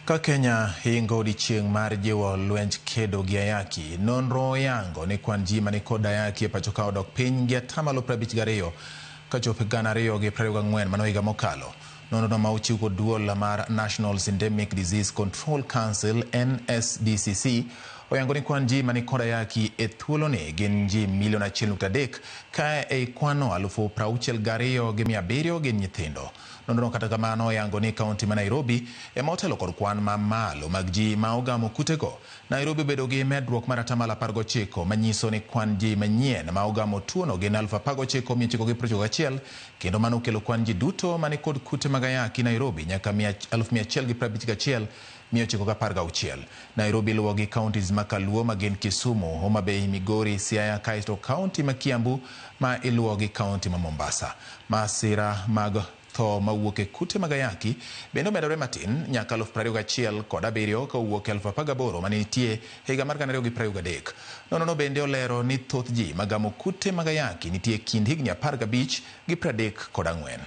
Ka Kenya hingo odiechieng' mar jiwo lwenj kedo gi ayaki, nonro oyango ni kwan ji manikod ayaki e pacho ka odok piny gi 52% kochopo 2024, mano higa mokalo. Nonrono ma ochiw kod duol mar National Syndemic Disease Control Council, NSDCC, oyango ni kwan ji manikod ayaki e thuoloni gin ji milion 1.3, ka ei kwano 62,700 gin nyithindo. Nonrono kata kamano oyango ni kaunti ma Nairobi ema otelo kod kwan mamalo mag ji ma ogamo kutego. Nairobi obedo gi medruok mar 19%, manyiso ni kwan ji manyien ma ogamo tuono gin 19,991, kendo mano okelo kwan ji duto mani kod kute mag ayaki Nairobi nyaka 151,916. Nairobi luwo gi counties ma kaluo ma gin Kisumu, Homa Bay, Migori, Siaya, kaeto kaunti ma Kiambu ma iluwo gi kaunti ma Mombasa. Masira mag tho mawuok e kute mag ayaki bende omedore matin nyaka 21,007 kowuok 18,000 mane nitie higa mar 2023. Nonrono bende olero ni thoth ji magamo kute mag ayaki nitie e kind higni 15 gi 34.